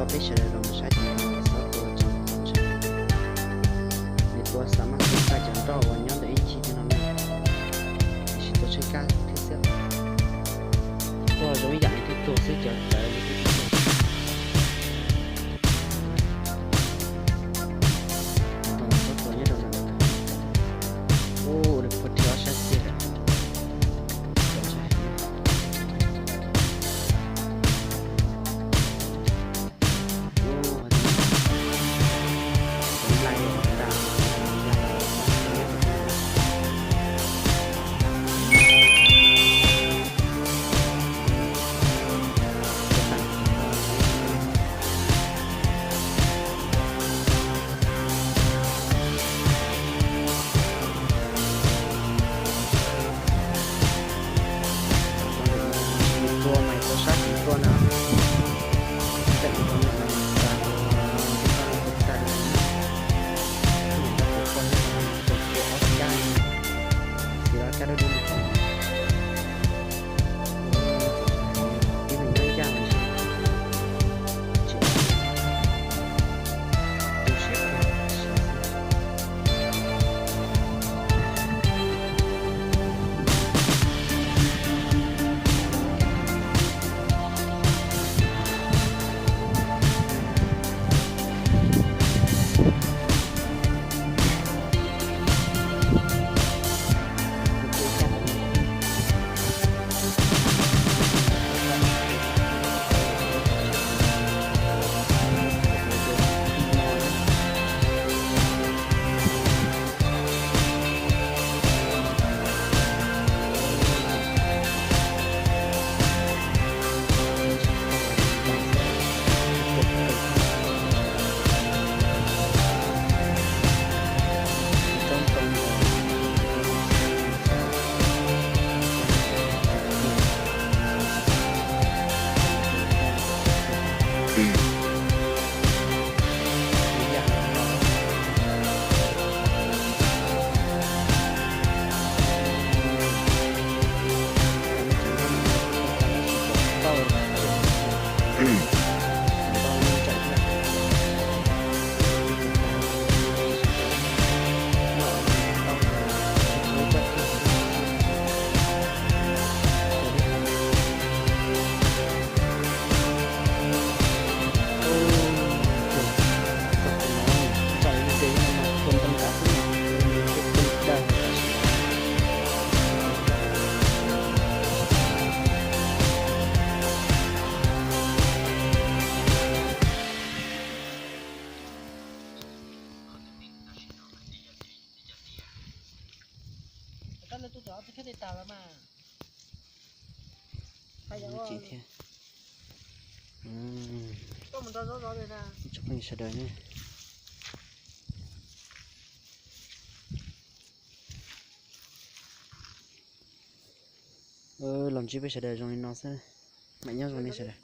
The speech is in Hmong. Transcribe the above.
Peb sawv daws los mus saib cov nroj uas xob tua tseem txaus ntshai. Nws tua xa maj tua tag cov nroj uas nyob ntawm ib ncig tej no na, tiam sis tua tsheej kab thiab xwb. Tuag zoo ib yam li twb tuag xwb, cov tawv li twb tuag. Xob tua nyob rau ntawm no. Ub, nws puag rhiab ob sab tiag lawm. Tua mas tua sab tim tuaj na. Tseem tua no mas tag, tua tag, tua ob kab, tiv ob kab dub dub. Tib neeg nyob ncaj mas tsis tu siab. Tsoom phooj ywg sawv daws ne, los ntsib peb sawv daws zoo li no xwb, mam nyob zoo nej sawv daws.